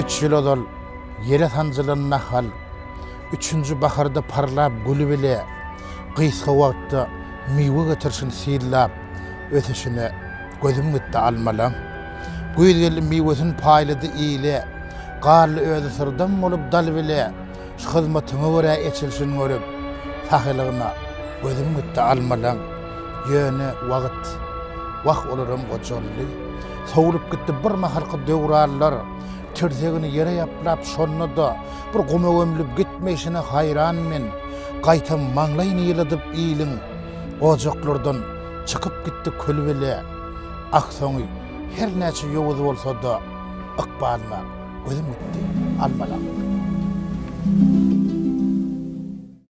Üç ýyl ozal ýere sanjylan nahal, Üçünji baharda parlap güli bile, Gysga wagtda miwe getirşin synlap, Ösüşine gözüm gitdi almalaň. Güýz geldi miwesin paýlady ile, Galdy özi syrdam bolup dal bile, Şu hyzmatyňa görä eçilşin görüp, Sahylygyna gözüm gitdi almalaň. Ýöne wagt, wah olaram gojaldy. Sowlup gitdi bir mahalky döwranlar, Tirsegini ýere ýaplap şonda-da bir guma gömlüp gitmeýşine haýran men. Gaýtam maňlaýyny ýyladyp iliň, Ojaklardan çykyp gitdi kül bile. Ah soňy her näçe ýowuz bolsa-da, Ykbalyna gözüm gitdi almalaň.